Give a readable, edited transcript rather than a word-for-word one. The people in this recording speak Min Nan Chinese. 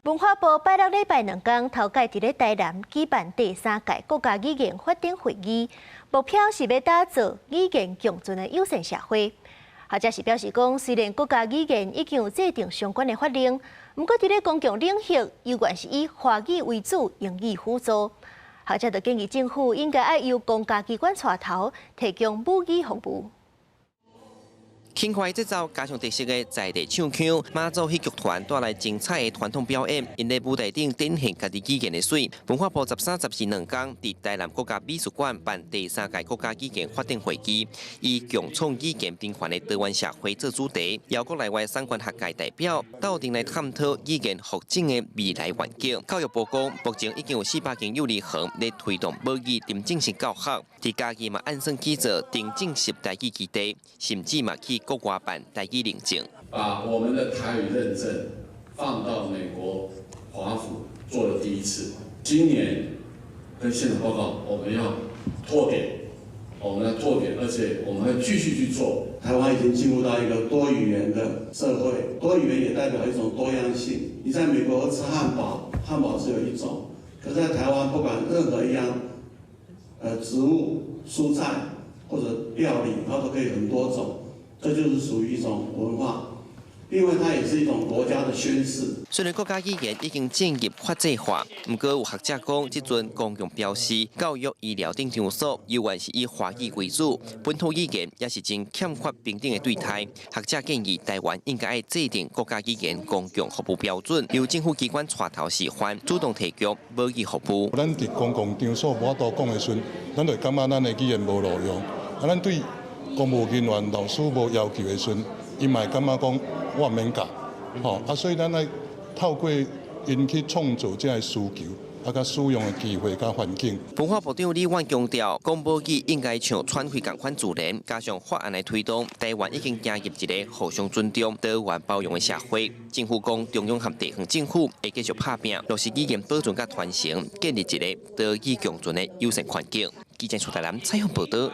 文化部拜六禮拜兩工頭擺佇咧台南舉辦第三屆國家語言發展會議，目標是欲打造語言共存的友善社會。學者是表示講，雖然國家語言已經有制定相關的法令，毋過佇咧公共領域，猶原是以華語為主，英語輔助。學者就建議政府應該愛由公家機關帶頭提供母語服務。輕快節奏加上特色的在地唱腔，馬祖戲劇團帶來精彩的傳統表演，𪜶佇舞台頂展現家己語言的媠。文化部13、14兩工佇台南國家美術館辦第三屆國家語言發展會議，以共創語言平凡的多元社會做主題，邀國內外相關學界代表鬥陣來探討語言發展的未來願景。教育部講，目前已經有400間幼兒園咧推動母語沉浸式教學，佇嘉義嘛按算去做沉浸式台語基地，甚至嘛去國外辦台語認證。把我們的台語認證放到美國華府做了第一次。今年跟現場報告，我們要拓點，我們要拓點，而且我們會繼續去做。台灣已經進入到一個多語言的社會，多語言也代表一種多樣性。你在美國吃漢堡，漢堡只有一種，可在台灣不管任何一樣，植物、蔬菜或者料理，它都可以很多種。這就是屬於一種文化，另外它也是一種國家的宣示。雖然國家語言已經進入法制化，毋過有學者講，這陣公共標示、教育、醫療等場所，猶原是以華語為主，本土語言也是真欠缺平等的對待。學者建議台灣應該愛制定國家語言公共服務標準，由政府機關帶頭示範，主動提供母語服務。咱佇公共場所無法度講的時陣，咱就會感覺咱的語言無路用。啊，咱對公務人員、老師無要求的時陣，𪜶嘛會感覺講我毋免教，吼啊，所以咱愛透過𪜶去創造這个需求，啊，佮使用的機會佮環境。文化部長李婉強調，講母語應該像喘氣仝款自然，加上法案的推動，台灣已經走入一个互相尊重、多元包容的社會。政府講，中央和地方政府會繼續拍拚，落實語言保存佮傳承，建立一个多語共存的友善環境。記者徐台南採訪報道。